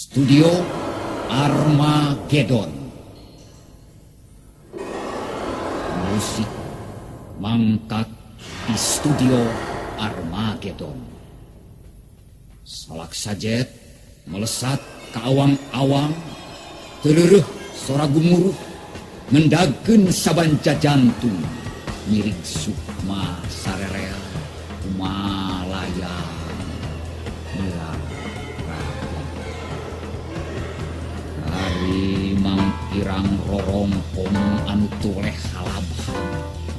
Studio Armageddon. Musik mangkat di Studio Armageddon. Salak sajet melesat ke awang-awang, tereureun sora gumuruh ngendagkeun sabanca jantung, mirig sukma sarerea kumalayang nilar raga. Ari mangkirang rorongkong anu tuleh halabhab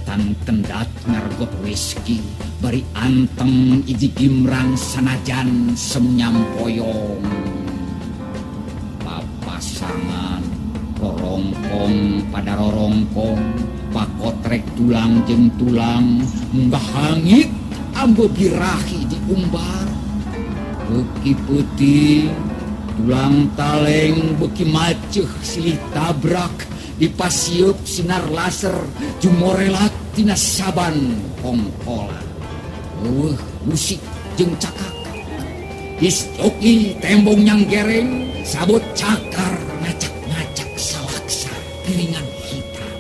tan kendat ngargot whisky bari anteng iji gimrang sanajan semu nyampoyong. Papasangan rorongkong pada rorongkong, pakotrek tulang jeung tulang, munggah hangit ambe birahi diumbar. Beuki peuting tulang taleng beuki maceuh silih tabrak, dipasieup sinar laser jumorelat tina saban kongkolan. Eueuh musik jeung cakak. Disjoki tembong nyanggereng, sabot cakar ngacak-ngacak salaksa piringan hitam.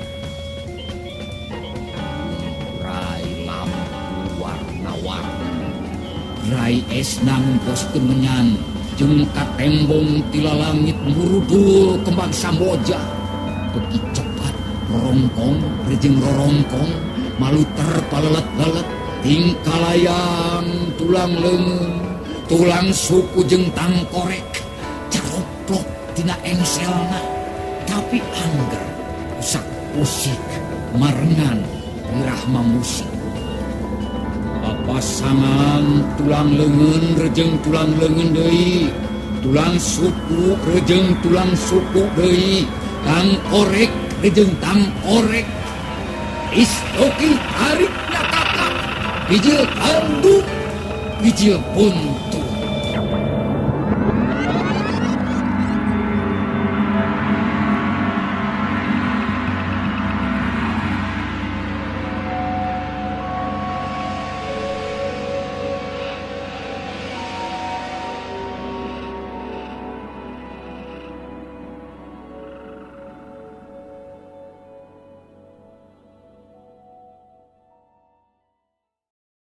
Rai lampu warna-warni, rai esna ngumposkeun menyan jeung katembong tila langit murudul kembang samboja. Beuki cepat rorongkong rejeng rorongkong maluter palelet-lelet tingkalayang tulang leungeun, tulang suku jeung tangkorek caroplok tina engselna. Tapi angger usak usik marengan wirahma musik. Papasangan tulang leungeun rejeng tulang leungeun deui, tulang suku rejeng tulang suku deui, tangkorek rejeng tangkorek. Istoki tarik nyakakak, bijil tanduk, bijil puntung.